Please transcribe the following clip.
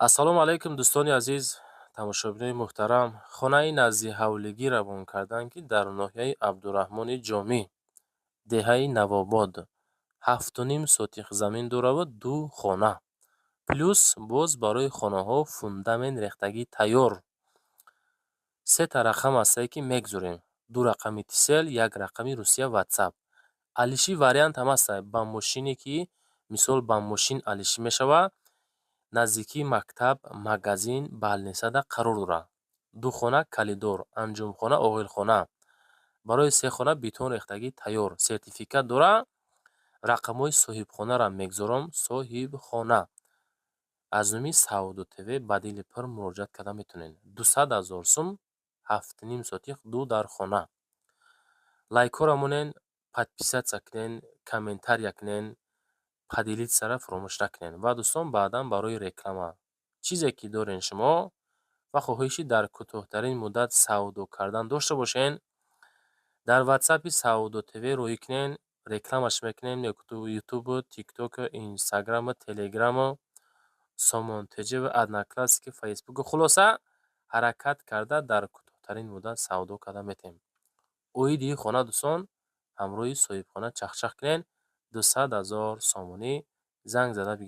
Ассалому алайкум, дӯстони азиз, тамошобинони муҳтарам. Хонаи назди ҳавлигӣ равон карданд, ки дар ноҳияи Абдураҳмони Ҷомӣ, деҳаи Навобод, 7,5 сотих замин дораву ду хона, плюс боз барои хонаҳо фундамент рехтагӣ тайёр. Сета рақам ҳастае, ки мегузорем: ду рақами Тисел, як рақами Русия, Ватсап. Алиши вариант ҳам ҳаста, ба мошине, ки мисол ба мошин алишӣ мешавад. Наздикии мактаб, магазин, больницада қарор дорад. Ду хона, коридор, анҷумхона, оғилхона. Барои се хона бетон рехтагӣ тайёр, сертификат дорад. Рақамҳои соҳибхонаро мегузорам. Соҳибхона аз номи Савдо ТВ ба дили пур муроҷиат карда метавонед. 200 000 сум, 7,5 сотих, ду дар хона. Лайкҳоро монен, подписаться кунен, комментария кунен, поделиться-ра фаромӯш накунед. Ва, дӯстон, баъдан барои реклама чизе ки дорен шумо ва хоҳиши дар кӯтоҳтарин муддат савдо кардан дошта бошен, дар Ватсапи Савдо ТВ роҳӣ кунен, рекламаш мекунем. Ютубу, Тиктоку, Инстаграму, Телеграму, Сомон ТЖву, Одноклассники, Фейсбуку. Хулоса, ҳаракат карда, дар кӯтоҳтарин муддат савдо карда метавонем. Оиди ин хона, дӯстон, ҳамроҳи соҳибхона чахчах кунед. 200 000 сомонӣ, занг зада бигиред.